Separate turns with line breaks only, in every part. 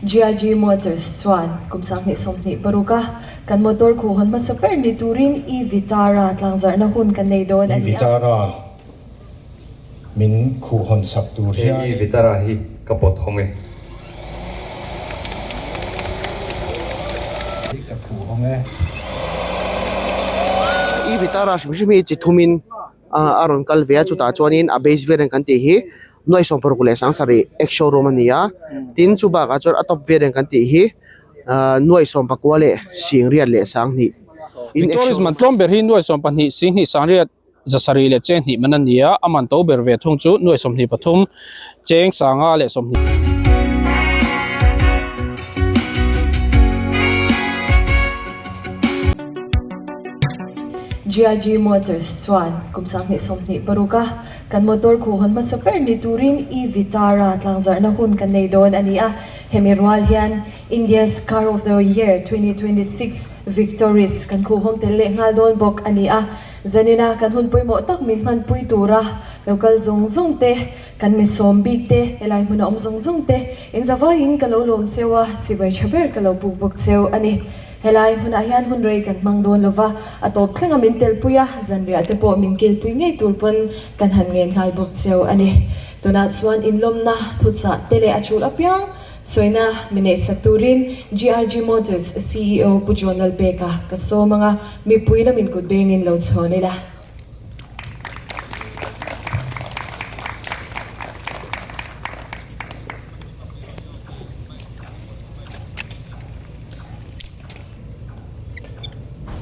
GIG Motors chuan kum 2026 a kan motor khuh hawn hmasa ber ni turin E Vitara tlangzarhna hun kan nei dawn a
E
ni a.
Vitara min khuh hawn sak tur
He E
hianin.
Vitara hi ka pawt hawng e.
Hi ka khuh hawng e.
E Vitara hrim hrim hi chi thumin a rawn kal ve a chutah chuanin a base variant kan tih hi nuai 67,000 ex showroom a ni a tin chu bakah chuan a top variant kan tih hi ahh nuai 19 leh 80 leh 20 in ex
Victoris
showroom
man tlawm ber hi nuai 12 20 sangriat 700 leh cheng hnih man a ni a a man to ber ve thung chu nuai 23 cheng sanga leh 20.
GIG Motors chuan kum 2026 a kan motor khuh hawn hmasa ber ni turin E Vitara tlangzarhna hun kan nei dawn a ni a. Hemi rual hian India's Car of the Year 2026 Victoris kan khuh hawng tel leh nghal dawn bawk a ni a. Zanina kan hun pawimawh tak min hmanpui tura lo kal zawng zawng te, kan misawm bik te, helai hmuna awm zawng zawng te inzavaiin ka lo lawm cheu a, chibai tha ber ka lo buk bawk cheu a ni. Helai hmunah hian hun rei kan hmang dawn lova, a tawp thlenga min telpui a, zanriah te pawh min kilpui ngei tur pawn kan han ngen nghal bawk cheu a ni. Tunah chuan inlawmna, thuchah te leh a chul apiang sawina mi neihsak turin GIG Motors ceo Pu John Lalpeka ka sawm anga mipui lamin kut bengin lo chhawn ila.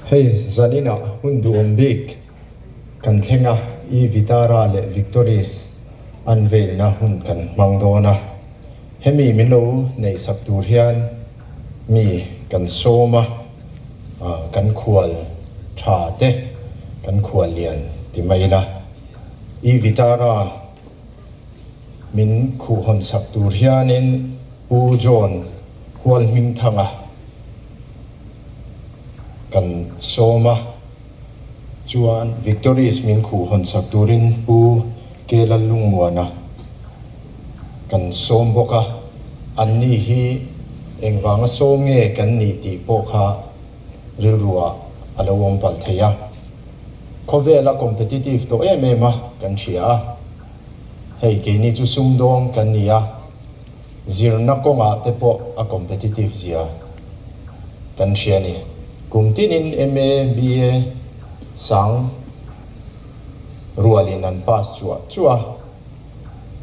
Hei zaninah hun duhawm bik kan thleng a, E Vitara leh Victoris an veilna hun kan hmang dawn a. Hemi min lo neihsak tur hian mi kan sawm a, kan khual tha te kan khual lian ti mai ila. E Vitara. Min khuhhawn sak tur hianin Pu John Hualhmingthanga kan sawm a, chuan Victories min khuhhawn sak turin Pu Ke Lallungmuana kan sawm bawk a, anni hi engvanga sawm nge kan nih tih pawh kha rilruah a lo awm palh thei a. Khawvela competitive tawh em em a kan hria a, hei keini chu sumdawng kan ni a, zirna kawngah te pawh a competitive zia kan hria a ni. Kum tinin MA, BA sang rualin an pass chuah chuah a,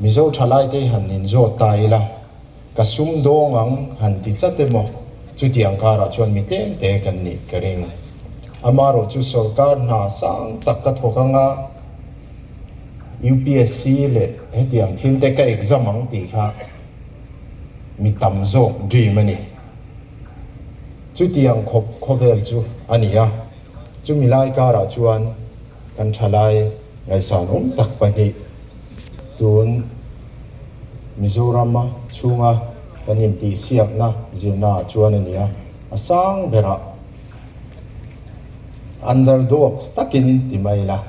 Mizo thalaite han inzawt ta ila, Ka sum dawng ang han ti chat emaw? Chutiang karah chuan mi tlem te kan nih ka ring. Amarawh chu sorkar hna sang tak ka thawk anga UPSC leh hetiang thil te ka exam ang tih kha mi tam zawk dream a ni. Chutiang khawp khawvel chu a ni a, chumi lai karah chuan kan thalai Ngaihsan awm tak pahnih tun Mizorama chhunga kan intihsiakna zirnaah chuan a ni a, a sang berah underdogs takin ti mai ila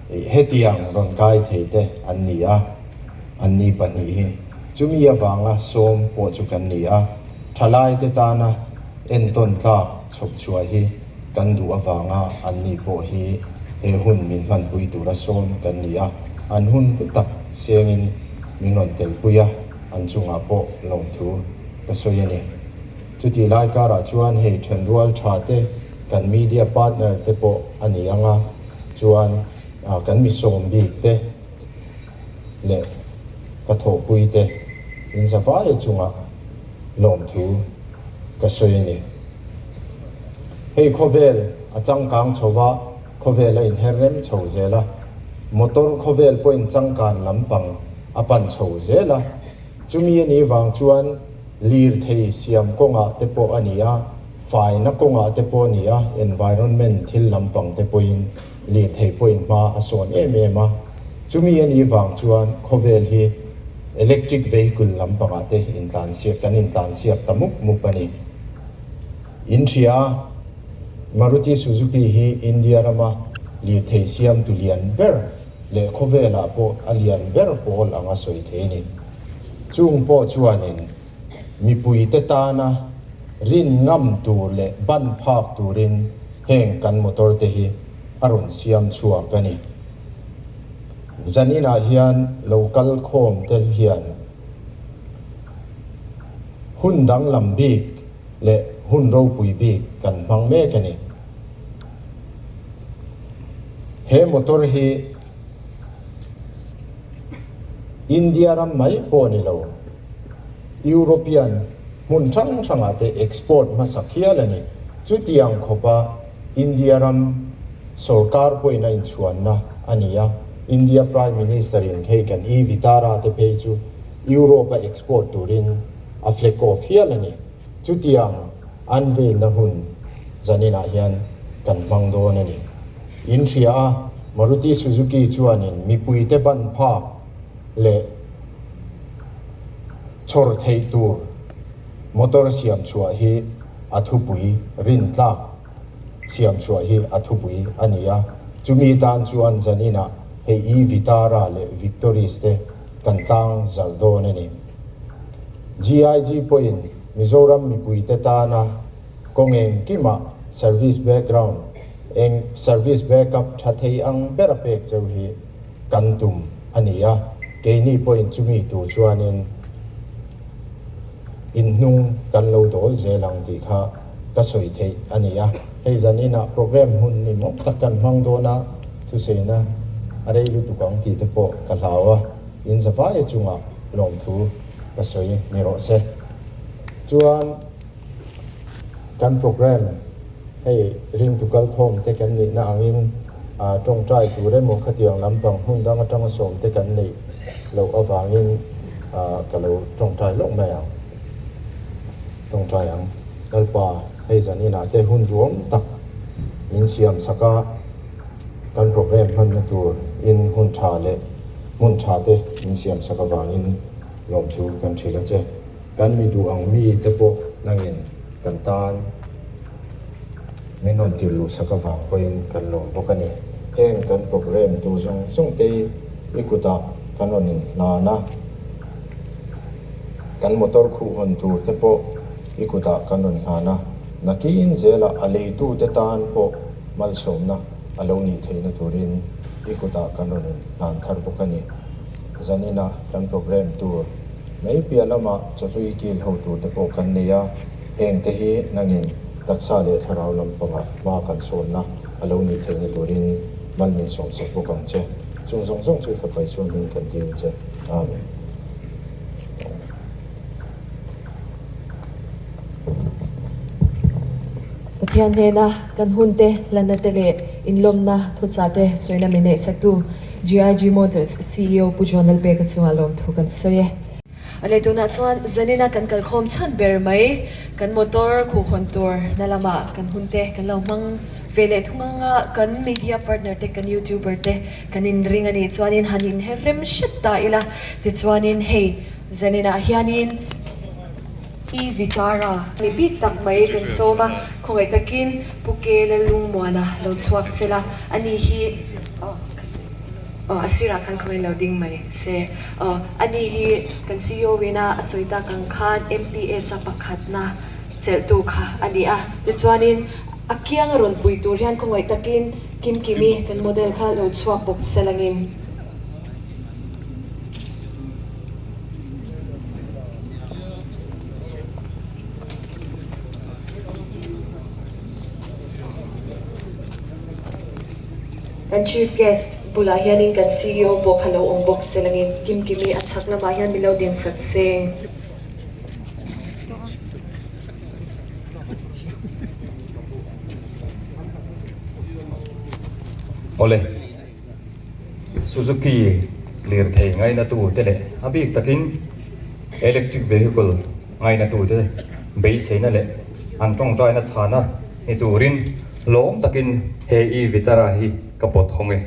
hetiang rawn kai thei te an ni a, an ni pahnih hi chumi avanga sawm pawh chu kan ni a, thalaite tana entawn tlak chhawp chhuah hi Kan duh avanga an ni pawh hi he hun min hmanpui tura sawm kan ni a, an hun hlu tak sengin min rawn telpui a, an chungah pawh lawmthu ka sawi a ni. Chutih lai karah chuan hei thenrual tha te kan media partner te pawh a ni ang a, chuan kan mi sawm bik te leh ka thawhpui te in zavai chungah lawmthu ka sawi a ni. Hei khawvel a changkang chho va, khawvel a inher rem chho zel a, motor khawvel pawhin changkan lampang a pan chho zel a, chumi a nih vang chuan lirthei siam kawngah te pawh a ni a, faina kawngah te pawh a ni a, environment thil lampang te pawhin lirthei pawhin hma a sawn em em a, chumi a nih vang chuan khawvel hi electric vehicle lampangah te intlansiak kan intlansiak ta mup mup a ni. In hria, Maruti Suzuki hi India rama lirthei siamtu lian ber leh khawvelah pawh a lian ber pawl anga sawi thei a ni. Chung pawh chuanin. Mipuite tana rin ngam tur leh ban phak turin heng kan motor te hi a rawn siam chhuak a ni. Zaninah hian lo kal khawm te hian hun danglam bik leh hun ropui bik kan hmang mek a ni. He motor hi India ram mai pawh ni lo, European hmun hrang hrangah te export hmasak hial a ni. Chutiang khawpa India ram sorkar pawhin a inchhuanna a ni a, India Prime Minister in hei kan e-Vitara te phei chu Europe a export turin a flag off hial a ni. Chutiang unveil-na hun zaninah hian kan hmang dawn a ni. In hria a, Maruti Suzuki chuanin mipuite ban phak leh chhawr theih tur motor siam chhuah hi a thupui rintlak siam chhuah hi a thupui a ni a. Chumi tan chuan zaninah hei e-Vitara leh Victoris te kan tlang zalh dawn a ni. GIG pawhin Mizoram mipuite tana kawng engkimah service background eng service backup tha thei ang bera pek cheu hi kan tum a ni a, keini pawhin chumi tur chuanin inhnung kan lo dawl zel ang tih kha ka sawi theih a ni a. Hei zaninah program hun ni mawp tak kan hmang dawn a, thusaina a rei lutuk ang tih te pawh ka hlau a, in zavaia chungah lawmthu ka sawi ni rawh se. Chuan kan program hei ringtu kalkhawm te kan nihna angin tawngtai tur emaw khatiang lampang hmun dang atanga sawm te kan neih loh avangin ka lo tawngtai lawk mai ang. Tawngtai ang. Lalpa hei zan inah te hun duam tak min siam sak a, kan program hmanna tur in hun tha leh hmun tha te min siam sak avangin lawmthu kan hrilh a che. Kan mi duh ang mi te pawh nangin kan tan min rawn tir luh sak avang pawhin kan lawm bawk a ni. Heng kan program tur zawng zawng te hi i kutah kan rawn inhlan a, kan motor khuh hawn tur te pawh i kutah kan rawn hlan a, nakin zelah a leitu te tan pawh malsawmna a lo nih theihna turin i kutah kan rawn inhlan thar bawk a ni. Zanina kan program tur mai piah lamah chawhlui kil ho tur te pawh kan nei a, heng te hi nangin taksa leh thlarau lampangah hma kan sawnna a lo nih theihna turin mal min sawmsak bawk ang che. Chung zawng zawng chu Fapa Isua hming kan dil che. Amen.
Pathian hnena kan hunte, hlanna-te leh inlawmna thuchahte sawina min neihsaktu GIG Motors CEO Pu John Lalpeka chungah lawmthu kan sawi e. A leh tunah chuan zanina kan kalkhawm chhan ber mai kan motor khuhhawn tur na lamah kan hunte kan lo hmang ve leh thung anga kan media partner te kan youtuber te kan inring a nih chuanin han inher rem hret ta ila tichuanin hei zaninah hianin I Vitara mi bik tak mai kan sawm a, khawngaih takin Pu Kela Lungmuana lo chhuak se la, ani hi aw a sirah khan khawngaih lo ding mai se aw ani hi kan CEO ina a sawi tak ang khan MPS a pakhatna chelhtu kha a ni a, tichuanin a kiang a rawn pui tur hian khawngaih takin Kimkimi kan model kha lo chhuak bawk se langin. Kan Chief Guest bulah hianin kan CEO pawh kha lo awm bawk se langin Kimkimi a chhak lamah hian min lo din sat seng.
Awle. Suzuki lirthei ngainatu te leh a bik takin electric vehicle ngainatu te beiseina leh an tawngtaina chhana ni turin lawm takin he e Vitara hi ka pawt hawng e.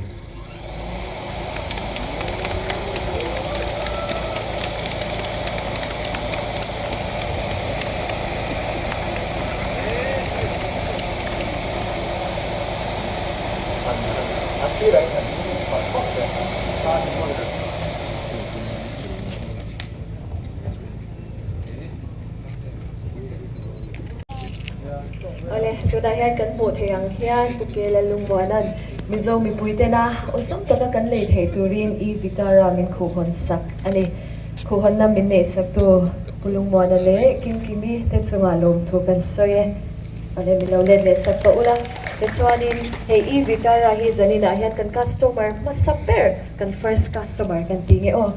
Awle, tunah hian kan hmuh theih ang hian Pu Kela Lungmuana'n Mizo mipui tena awlsam taka kan lei theih turin E Vitara min khuhhawn sak a ni. Khuhhawnna min neih saktu Pu Lungmuana leh Kimkimi te chungah lawmthu kan sawi e. Awle, min lo let leh sak tawh ula. Tichuanin hei E Vitara hi zaninah hian kan customer hmasa ber, kan first customer kan ti nge aw.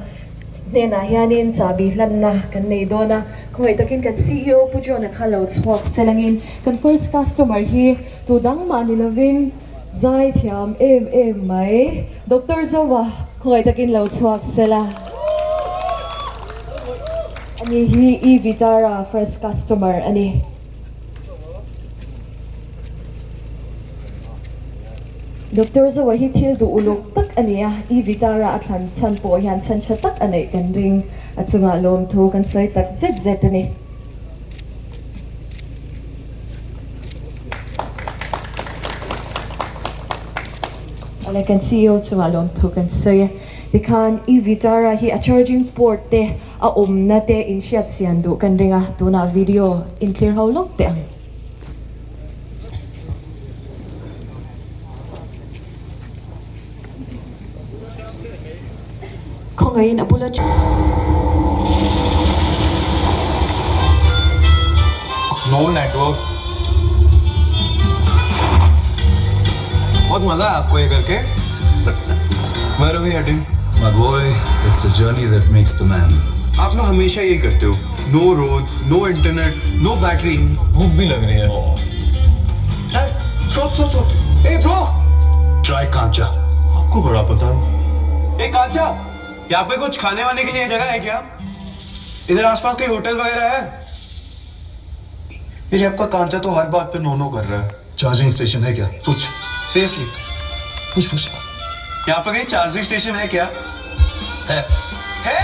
Hnenah hianin chahbi hlanna kan nei dawn a, khawngaih takin kan ceo Pu John-a kha lo chhuak se langin kan first customer hi tu dang mah ni lovin zai thiam em em mai Doctor Zova khawngaih takin lo chhuak se la. Ani hi E Vitara first customer a ni. Doctor Zoa hi thil duh uluk tak a ni a, E Vitara a thlan chhan pawh hian chhan tha tak a neih kan ring. A chungah lawmthu kan sawi tak zet zet a ni. Awle kan CEO chungah lawmthu kan sawi e. Tikhan E Vitara hi a charging port te a awmna te inhriat chian duh kan ring a, tunah video inthlir ho lawk teh ang. Khawngaihin a bula
No network बहुत मजा आया आपको ये करके Where are we heading?
My boy, it's the journey that makes the man.
आप लोग हमेशा ये करते हो no roads no internet no battery भूख भी लग रही है यार सोच सोच सोच ए ब्रो
Try Kancha.
आपको बड़ा पता है ए कांचा यहाँ पे कुछ खाने वाने के लिए जगह है क्या इधर आसपास कोई होटल वगैरह है ये आपका कांचा तो हर बात पे नो नो कर रहा है
चार्जिंग स्टेशन है क्या पूछ
सीरियसली
पूछ पूछ
यहाँ पे कहीं चार्जिंग स्टेशन है क्या
है
है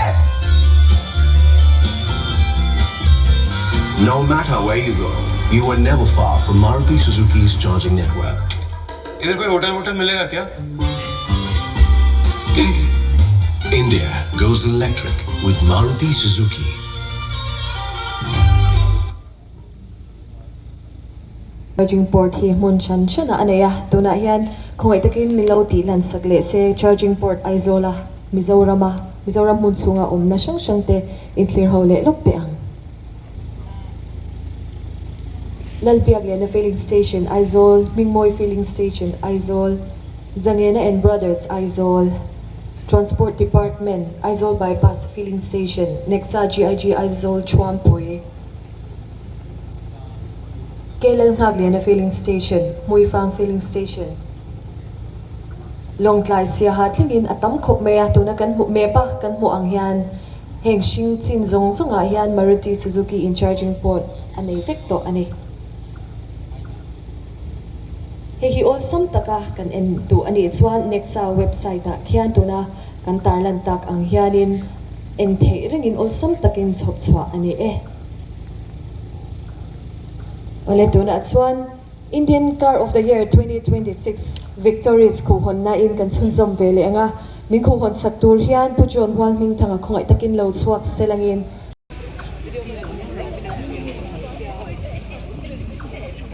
No matter where you go, you are never far from Maruti Suzuki's charging network.
इधर कोई होटल वोटल मिलेगा क्या
India goes electric with Maruti Suzuki.
Charging port hi hmun hran hran ah a nei a tunah hian khawngaih takin min lo tih lan sak leh se charging port Aizawl a Mizoram a Mizoram hmun chhunga awmna hrang hrang te inthlir ho leh lawk teh ang. Lalbiak Lehna Filling Station Aizawl, Hmingmawi Filling Station Aizawl, Zangena and Brothers Aizawl, Transport Department Aizawl Bypass Filling Station, Nexa GIG Aizawl Thuampui, Kelal Nghakliana Filling Station, Hmuifang Filling Station, Lawngtlai Siaha thlengin a tam khawp mai a, tuna kan hmuh map a kan hmuh ang hian heng hring chin zawng zawngah hian Maruti Suzuki in charging port a nei vek tawh a ni. Hei hi awlsam taka kan en duh a nih chuan Nexa website ah khian tuna kan tarlan tak ang hianin en theih rengin awlsam takin chhawp chhuah a ni e. Awle tunah chuan Indian Car of the Year 2026 Victories khuhhawnna in kan chhunzawm ve leh ang a, min khuhhawn sak tur hian Pu John Hualhmingthanga khawngaih takin lo chhuak sel angin.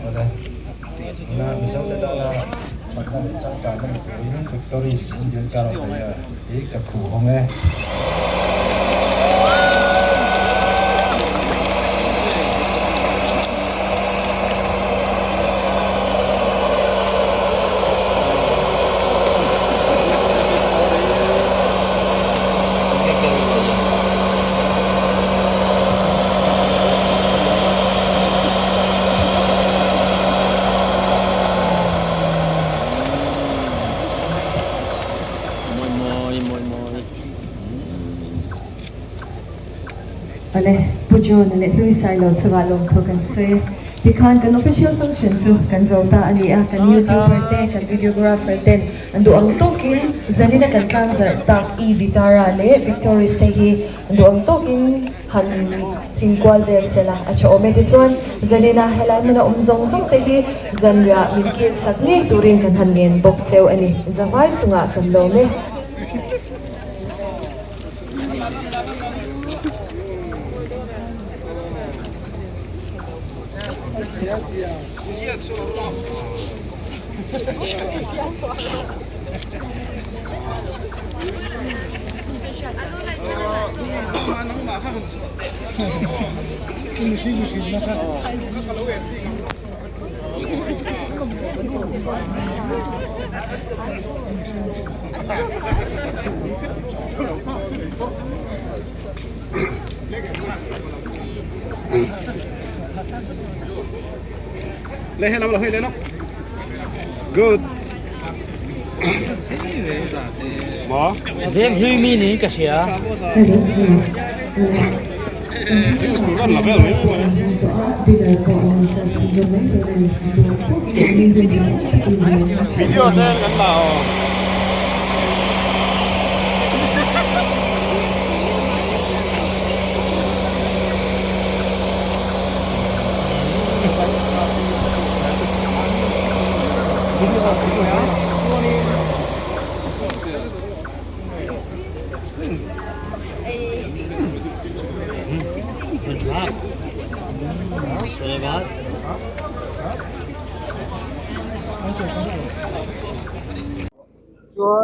Awle tuna Mizo te tana thatna leh changkanna ni turin Victories Indian Car of the Year hi ka khuhhawng e.
Awle, Pu John leh Hlui Sailo chungah lawmthu kan sawi. Tikhan kan official function chu kan zo ta a ni a, kan youtuber te, kan videographer ten an duh ang tawkin zanina kan tlang zarh tak E Vitara leh Victoris te hi an duh ang tawkin han chingkual vel se la a tha awm e. Tichuan zanina helai hmuna awm zawng zawng te hi zanriah min kil sak ngei turin kan han ngen bawk cheu a ni. Zavai chungah kan lawm e.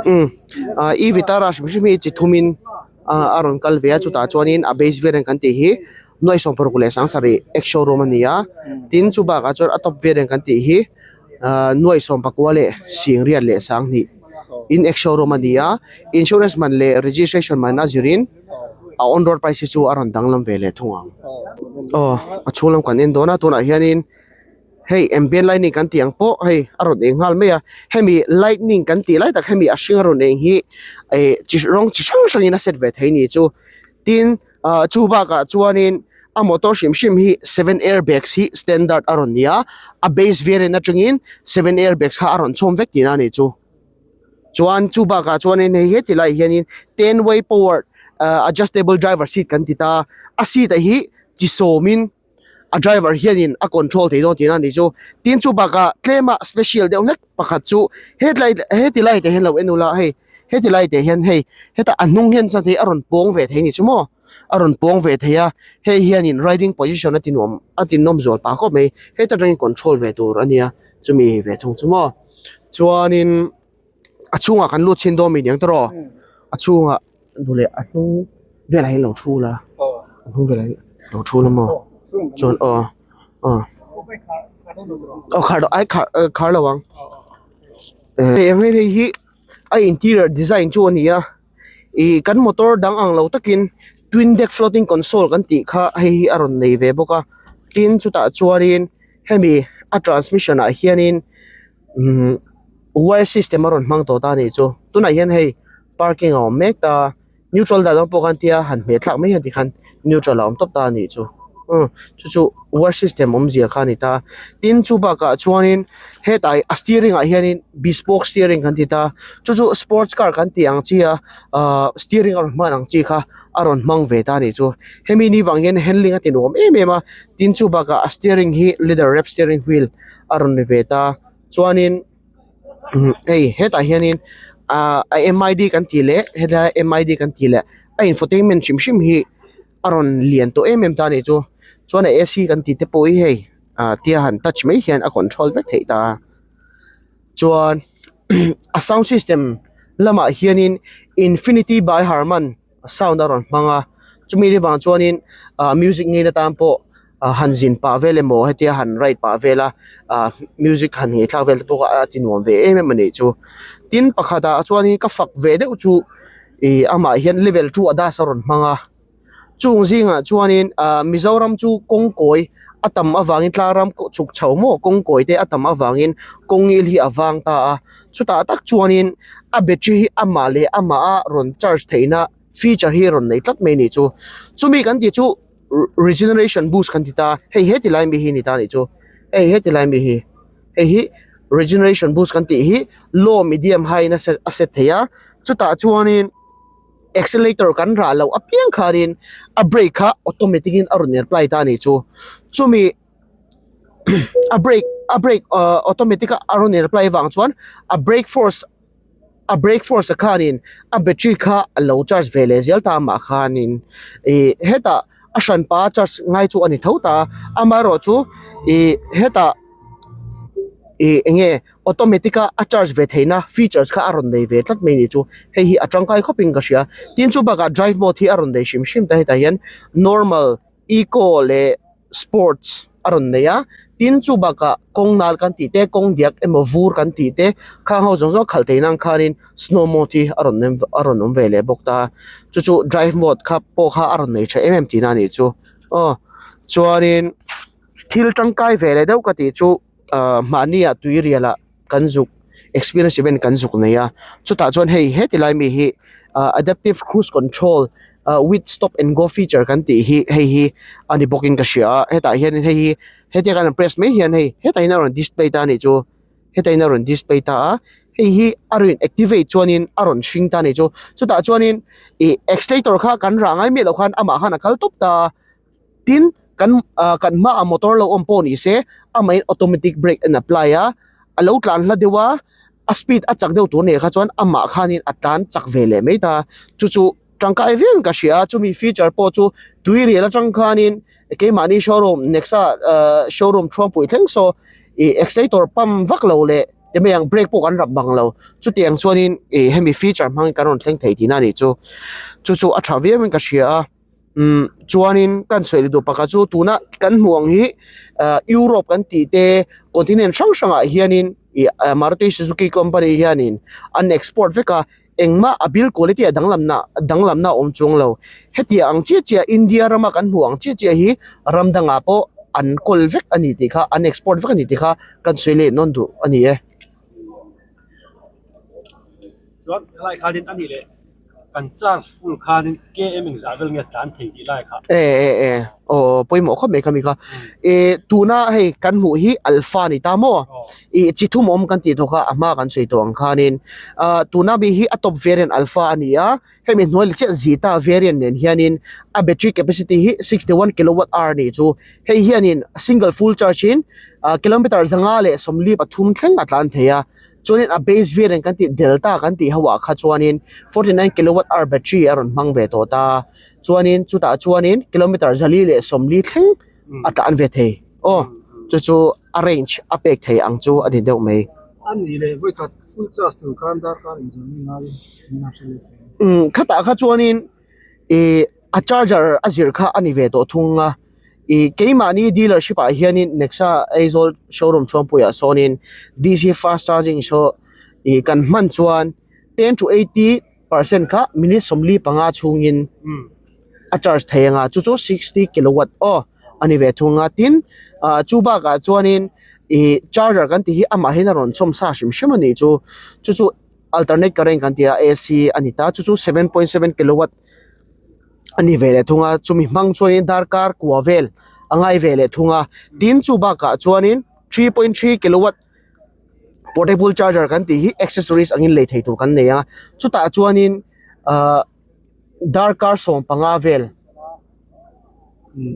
Umm ah e vitara hrim hrim hi chi thum in ah a rawn kal ve a chutah chuanin a base variant kan tih hi nuai sawmparuk leh sangsarih ex showroom a ni a tin chu bakah chuan a top variant kan tih hi ah nuai sawmpakua leh singriat leh sanghnih in ex showroom a ni a insurance man leh registration man a zirin a on road price hi chu a rawn danglam ve leh thung ang aw a chhung lam kan en dawn a tunah hianin hei ambient lightning kan tih ang pawh hei a rawn eng nghal mai a hemi lightning kan tih lai tak hemi a hring a rawn eng hi eh chi rawng chi hrang hrangin a set ve thei ni chu tin ah chu bakah chuanin a motor hrim hrim hi seven airbags hi standard a rawn ni a a base variant atangin seven airbags kha a rawn chhawm vek tihna a ni chu. Chuan chu bakah chuanin hei heti laiah hianin ten way power ah adjustable driver seat kan ti ta a a seat ah hi chi sawmin a driver hianin a control thei dawn tihna a ni chu tin chu bakah tlema special deuh hlek pakhat chu hetlai heti lai te hian lo en ula hei heti lai te hian hei hetah a hnung hian chuan hei a rawn pawng ve thei a ni chu maw a rawn pawng ve thei a hei hianin riding position a ti nuam a ti nawm zual pah khawp mai heta tangin control ve tur a nia chumi ve thung chu maw. Chuanin a chhungah kan lut chhin dawn mi niang tawh rawh a chhungah duh leh a hnung velah hian lo thu la a hnung velah hian lo thu la maw chuan aw aw aw khar ai khar khar lo ang hei hei hi a interior design chu a ni a ih kan motor dang ang lo takin twin deck floating console kan tih kha hei hi a rawn nei ve bawk a tin chutah chuanin. Hemi a transmission ah hianin umm wire system a rawn hmang tawh ta a nih chu tunah hian hei parking a awm mek ta a neutral dah dawn pawh khan tia han hmeh thlak mai hian tikhan neutral a awm tawp ta a nih chu umm chu chu wire system awmzia kha a ni ta tin chu bakah chuanin hetah a steering ah hianin bespoke steering kan ti ta chu chu sports car kan tih ang chi a ahh steering a rawn hman ang chi kha. a rawn hmang ve ta a nih chu hemi ni vang hian handling a ti nuam em em a tin chu bakah a steering hi leather wrap steering wheel a rawn ni ve ta chuanin hei hetah hianin ahh a m i d kan tih leh hetlai m i d kan tih leh a infotainment hrim hrim hi a rawn lian tawh em em ta a nih chu chuan a a c kan tih te pawh hi hei ah tia han touch mai hian a control vek theih ta a chuan. A sound system lamah hianin infinity by harman sound a rawn hmang a chumi te vang chuanin ah music ngei na tan pawh ah han zin pah vel emaw hetia han ride pah vel a ah music han ngaihthlak vel te pawh a ti nuam ve em em a nih chu tin pakhat ah chuanin ka fak ve deuh chu ih amah hian level two a das a rawn hmang a. Chung zingah chuanin ah Mizoram chu kawng kawi a tam avangin tlang ram chhuk chho maw kawng kawi te a tam avangin kawng ngil hi a vang ta a chutah tak chuanin a battery hi amah leh amah a rawn charge theihna feature hi rawn nei tlat mai a nih chu chumi kan tih chu regeneration boost kan ti ta hei he ti lai mi hi a ni ta a nih chu hei he ti lai mi hi hei hi regeneration boost kan tih hi low medium high in a set thei a chutah chuanin. Accelerator kan rah loh apiang khanin a brake kha automatic in a rawn apply ta a nih chu chumi a brake a brake ahh automatic a a rawn apply avang chuan a brake force a brake force a khanin a battery kha a lo charge ve leh zel ta amah khanin ih hetah. a hranpa a charge ngai chu a ni tho ta a amaherawhchu ih hetah ih eng nge automatic a a charge ve theihna features kha a rawn nei ve tlat mai a ni chu hei hi a tangkai khawp in ka hria tin chu bakah drive mode hi a rawn nei hrim hrim ta hetah hian normal eco leh sports a rawn nei a tin chu bakah kawng nal kan tih te kawng diak emaw vur kan tih te khang ho zawng zawng khalh theih nan khanin snow mode hi a rawn a rawn awm ve leh bawk ta chu chu drive mode kha pawh kha a rawn nei tha em em tihna a nih chu aw chuanin thil tangkai ve leh deuh ka tih chu ahh mahni ah tui rial ah kan zuk experience event kan zuk nei a chutah chuan hei heti lai mi hi ah adaptive cruise control ah with stop and go feature kan tih hi hei hi a ni bawk in ka hria a hetah hian hei hi hetia kan han press mai hian hei hetah hian a rawn display ta a nih chu hetah hian a rawn display ta a hei hi a rawn activate chuanin a rawn hring ta a nih chu chutah chuanin ih accelerator kha kan rah ngai miah loh khan amah khan a kal tawp ta a. Tin, kan ah kan hmaah motor lo awm pawh ni se amahin automatic brake an apply a, a lo tlan hla deuh a, a speed a chak deuh tur nih kha chuan amah khanin a tlan chak ve leh mai ta. Chu chu tangkai viauin ka hria a, chumi feature pawh chu tui rial atang khanin keimahni showroom Nexa ah showroom thuangpui thleng saw ih accelerator pump vak lo leh ti mai ang brake pawh kan rap bang lo. Chutiang chuanin ih hemi feature hmangin kan rawn thleng thei tihna a nih chu. Chu chu a tha viauin ka hria a. Umm chuanin kan sawi leh duh pakhat chu tuna kan hmuh ang hi ah Europe kan tih te continent hrang hrangah hianin ih Maruti Suzuki company hianin an export vek a engmah a build quality a danglamna danglamna a awm chuang lo hetiang ang chiah chiah India rama kan hmuh ang chiah chiah hi ram dangah pawh an kawl vek a ni tih kha an export vek a ni tih kha kan sawi leh nawn duh a ni e.
Chuan khalai khanin a nih leh. Kan charge full khanin KM engzah vel nge tlan thei tih lai kha.
E e e aw pawimawh khawp mai kha mi kha. E tuna hei kan hmuh hi alpha ni ta maw? I chi thum awm kan tih tawh kha a hma kan sawi tawh ang khanin ah tuna mi hi a top variant alpha a ni a, hemi hnuai leh chiah zeta variant nen hianin a battery capacity hi 61 kilowatt hour a nih chu. Hei hianin single full charge in ah kilometer 5 leh 43 thleng a tlan thei a. Chuanin a base variant kan tih delta kan tih ho ah kha chuanin 49 kilowatt hour battery a rawn hmang ve tawh ta chuanin chutah chuanin kilometer zali leh sawmli thleng a tlan ve thei aw chu chu a range a pek thei ang chu a ni deuh mai.
A nih leh vawikhat full charge tur khan darkar inzawm hi ngai in a hre leh thei.
Umm khatah kha chuanin ih a charger a zir kha a ni ve tawh thung a ih keimahni dealership ah hianin Nexa Aizawl showroom chhuangpuiah sawnin D_C fast charging saw ih kan hman chuan ten to 80 percent kha minute 45 chhungin a charge thei anga chu chu 60 kilowatt aw a ni ve thung a tin ah chu bakah chuanin ih charger kan tih hi amahin a rawn chhawm sa hrim hrim a nih chu chu chu alternate current kan tih a A_C a ni ta chu chu 7.7 kilowatt a ni ve leh thung a chumi hmang chuanin darkar kua vel a ngai ve leh thung a tin chu bakah chuanin 3.3 kilowatt portable charger kan tih hi accessories angin lei thei tur kan nei a chutah chuanin ahh darkar 15 vel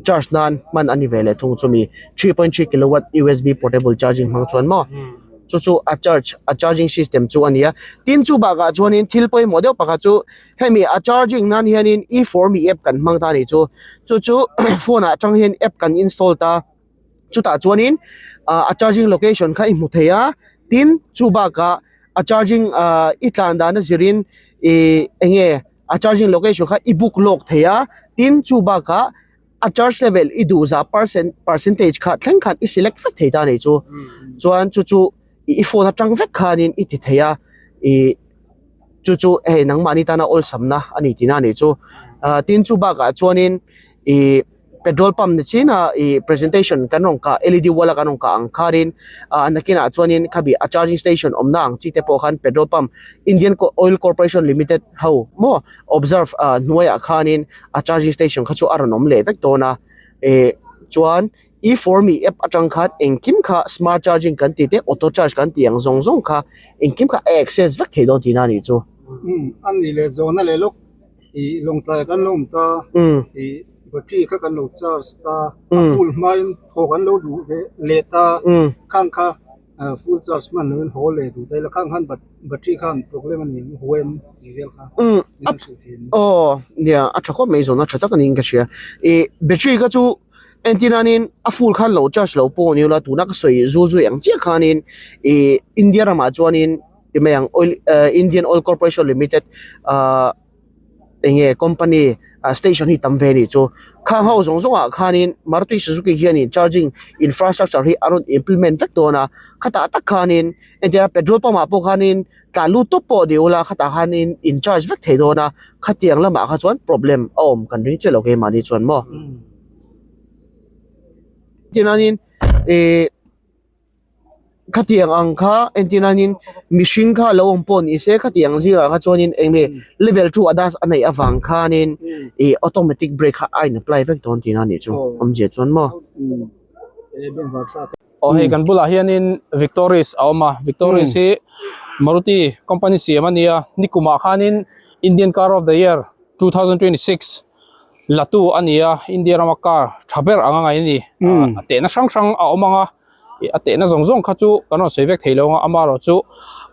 charge nan hman a ni ve leh thung chumi 3.3 kilowatt U_S_B portable charging hmang chuan maw chu chu a charge a charging system chu a ni a tin chu bakah chuanin thil pawimawh deuh pakhat chu hemi a charging nan hianin e for me app kan hmang ta a nih chu chu chu phone ah atang hian app kan install ta chutah chuanin ah a charging location kha i hmu thei a tin chu bakah a charging ah i tlan dan a zirin ih eng nge a charging location kha i book lawk thei a tin chu bakah a charge level i duh zah percent percentage kha thleng khan i select vek thei ta a nih chu chuan chu chu i phone atang vek khanin i ti thei a ih chu chu hei nangmahni tana awlsamna a ni tihna a nih chu ah tin chu bakah chuanin ih petrol pump ni chin a ih presentation kan rawn kah L_E_D wall a kan rawn kah ang khanin ah nakinah chuanin khami a charging station awmna ang chi te pawh khan petrol pump Indian oil corporation limited ho maw observe ah hnuaiah khanin a charging station kha chu a rawn awm leh vek dawn a ih chuan e for me app atang khan engkim kha smart charging kan tih te auto charge kan tih ang zawng zawng kha engkim kha a access vek thei dawn tihna a nih chu.
Umm a nih leh zawhna leh lawk ih lawngtlai kan lo awm ta ih battery kha kan lo charge ta a full hmain thaw kan lo duh ve leh ta khang kha. Full charge hman loin haw leh duh ta ila khang khan battery khan problem a ni ang haw em tih vel kha min han hrilh thei ang.
Aw nia a tha khawp mai zawn a tha tak a niin ka hria. Ih battery kha chu entir nanin a full khan lo charge lo pawh ni ula tuna ka sawi zul zui ang chiah khanin ih India ramah chuanin ti mai ang oil Indian Oil Corporation Limited ah eng nge company ah station hi tam ve a nih chu khang ho zawng zawng ah khanin Maruti Suzuki hianin charging infrastructure hi a rawn implement vek dawn a khatah tak khanin entir a petrol pump ah pawh khanin tlan lut tawp pawh ni ula khatah khanin in charge vek thei dawn a khatiang lamah kha chuan problem a awm kan ring chiah lo keimahni chuan maw tinanin ih. Khatiang ang kha entir nanin mihring kha lo awm pawh ni se khatiang zingah kha chuanin eng nge level 2 adas a neih avang khanin ih automatic brake kha a in apply vek dawn tihna a nih chu awmzia chuan maw.
Aw hei kan bulah hianin Victoris a awm a Victoris hi Maruti company siam a nia nikumah khanin Indian car of the year 2026 latu a ni a India rama car tha ber anga ngai a ni a tehna hrang hrang a awm ang a a tehna zawng zawng kha chu kan rawn sawi vek thei lo ang a amaherawh chu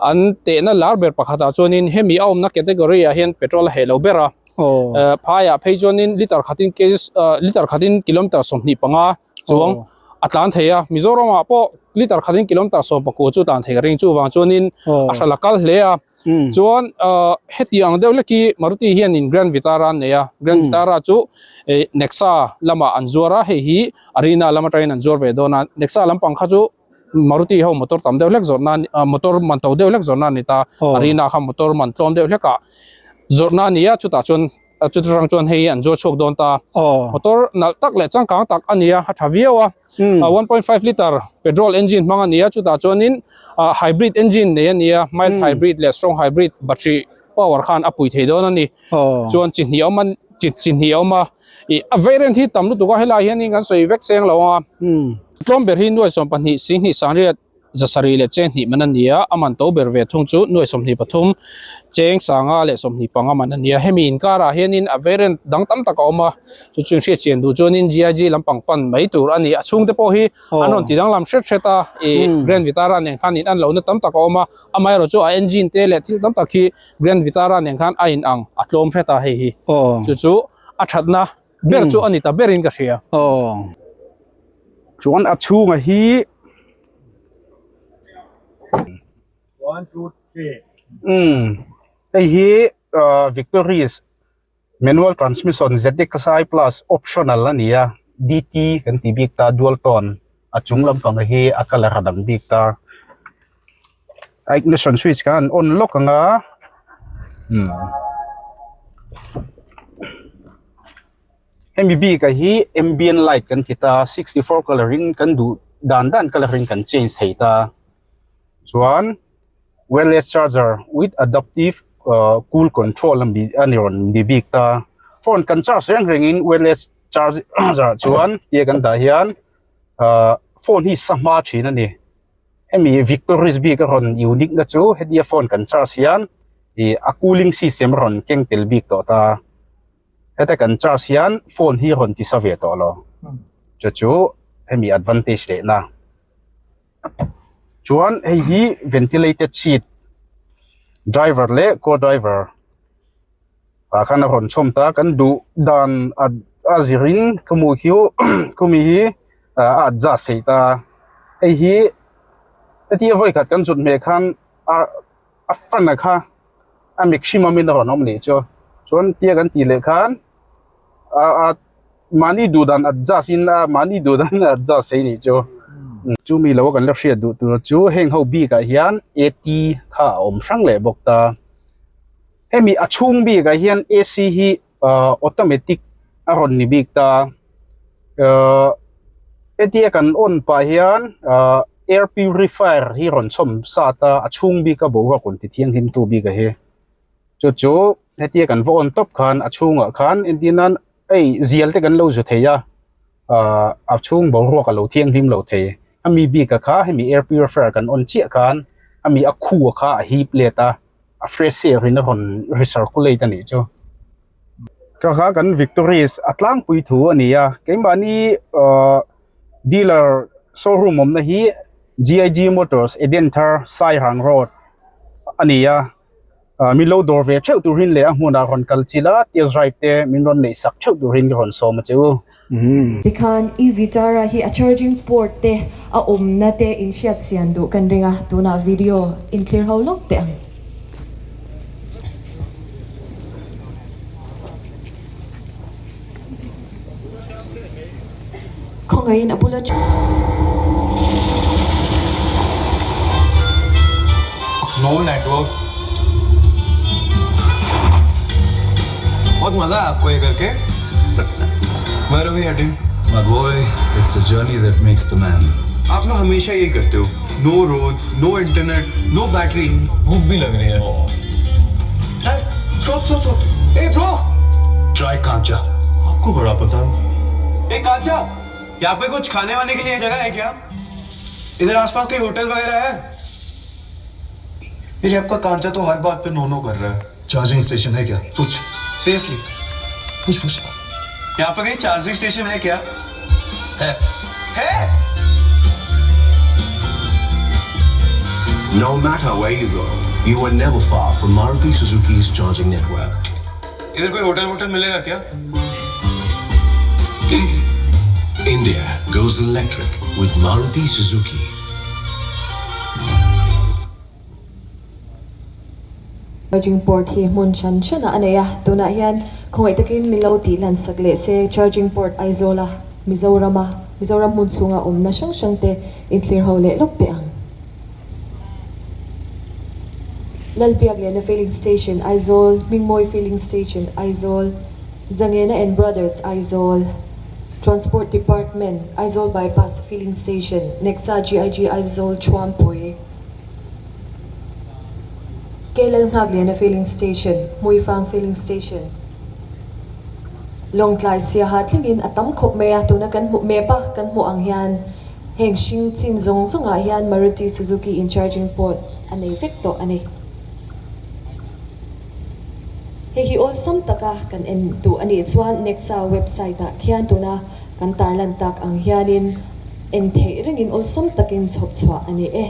an tehna lar ber pakhatah chuanin hemi a awmna category ah hian petrol a heh lo ber a phaiah phei chuanin liter khatin kgs liter khatin kilometer 25 chuang a tlan thei a Mizoramah pawh liter khatin kilometer 19 chu tlan thei ka ring chuvang chuanin a hral a kal hle a. Chuan heti ang deuh lek hi Maruti hianin Grand Vitara an nei a, Grand Vitara chu Nexa lamah an zuar a, hei hi Arena lam atangin an zuar ve dawn a, Nexa lampang kha chu Maruti ho motor tam deuh hlek zawrhna motor man to deuh hlek zawrhna a ni ta, Arena kha motor man tlawm deuh hlekah zawrhna a ni a, chutah chuan chuta tang chuan hei hi an zuar chhuak dawn ta, motor nalh tak leh changkang tak a ni a, a tha viau a. 1.5 liter petrol engine hmang a ni a chutah chuanin hybrid engine nei a ni a mild hybrid leh strong hybrid battery power khan a pui thei dawn a ni chuan chi hnih a awm a chi hnih a awm a ih a variant hi tam lutuk a helai hianin kan sawi vek seng lo ang a tlawm ber hi nuai 12 sing hnih 8 zasarih leh cheng hnih man a ni a, a man to ber ve thung chu nuai 23 cheng sanga leh 25 man a ni a. Hemi inkarah hianin a variant dang tam tak a awm a, chu chu inhriat chian duh chuanin GIG lampang pan mai tur a ni. A chhungte pawh hi an rawn ti danglam hret hret a, ih Grand Vitara nen khan in an lohna tam tak a awm a, amaherawh chu a engine te leh thil tam tak hi Grand Vitara nen khan a in ang a tlawm hret a hei hi. Chu chu a thatna ber chu a ni ta berin ka hria.
Chuan a chhunga hi umm hei hi ahh Victoris manual transmission Z_X_I plus optional a ni a D_T kan tih bik ta dual tone a chung lampang hi a colour a dang bik ta a ignition switch kha an on lawk ang a umm. Hemi bik ah hi ambient light kan ti ta 64 colour in kan duh dan dan colour in kan change thei ta chuan wireless charger with adaptive ah cool control a ni a ni rawn ni bik ta phone kan charge reng reng in wireless charger chuan tia kan dah hian ah phone hi sa hma thin a ni hemi victoris bik a rawn unique na chu hetia phone kan charge hian ih a cooling system a rawn keng tel bik tawh ta. Heta kan charge hian phone hi rawn ti sa ve tawh lo chu chu hemi advantage leh na chuan hei hi ventilated seat driver leh co driver ah khan a rawn chhawm ta kan duh dan a a zir in khawmu hi khawmi hi a adjust theih ta hei hi hetia vawikhat kan zut hmeh khan a a fan a kha. a maximum in a rawn awm leh chu chuan tia kan tih leh khan a a mahni duh dan adjust in a mahni duh dan a adjust thei nih chu chumi lo kan la hriat duh tur chu heng ho bik ah hian A_T kha a awm hrang leh bawk ta hemi a chhung bik ah hian A_C hi ahh automatic a rawn ni bik ta ahh hetia kan on pah hian ahh air purifier hi rawn chhawm sat a a chhung bik a boruak rawn ti thianghlim tu bik a hi chu chu hetia kan va on tawp khan a chhungah khan entir nan hei zial te kan lo zu thei a ahh a chhung boruak a lo thianghlim lo thei ami bik a kha hemi air purifier kan on chiah khan ami a khu a kha a hip let a a fresh air in a rawn recirculate a nih chu ka kha kan victories a tlangpui thu a ni a keimahni ahh dealer showroom awmna hi. GIG Motors Edenthar Sairang Road a ni a ah min lo dawr ve theuh turin leh a hmunah rawn kal chilh a test drive te min rawn neih sak theuh turin ka rawn sawm a che u.
Tikhan e Vitara hi a charging port te a awmna te in hriat chian duh kan ring a, tunah video in thlir ho lawk teh ang. Khawngaihin a bula
No network बहुत मजा आया आपको ये करके Where are we heading?
My boy, it's the journey that makes the man.
आप लोग हमेशा ये करते हो no roads no internet no battery भूख भी लग रही है stop stop stop ए ब्रो
Try Kancha.
आपको बड़ा पता है ए कांचा यहाँ पे कुछ खाने वाने के लिए जगह है क्या इधर आसपास कोई होटल वगैरह है ये आपका कांचा तो हर बात पे नो नो कर रहा है
चार्जिंग स्टेशन है क्या पूछ
सीरियसली
पूछ पूछ
यहाँ पे कहीं चार्जिंग स्टेशन है क्या
है
है
No matter where you go, you are never far from Maruti Suzuki's charging network.
इधर कोई होटल वोटल मिलेगा क्या
India goes electric with Maruti Suzuki.
Charging port hi hmun hran hran ah a nei a tunah hian khawngaih takin min lo tih lan sak leh se charging port Aizawl a Mizoram a Mizoram hmun chhunga awmna hrang hrang te inthlir ho leh lawk teh ang. Lalbiakliana filling station Aizawl, Hmingmawi filling station Aizawl, Zangena and Brothers Aizawl, Transport Department Aizawl Bypass filling station, Nexa GIG Aizawl Thuampui. Kelal Nghakliana filling station, Hmuifang filling station, Lawngtlai Siaha thlengin a tam khawp mai a, tuna kan hmuh map a kan hmuh ang hian heng hring chin zawng zawngah hian Maruti Suzuki in charging port a nei vek tawh a ni. Hei hi awlsam taka kan en duh a nih chuan Nexa website ah khian tuna kan tarlan tak ang hianin en theih rengin awlsam takin chhawp chhuah a ni e.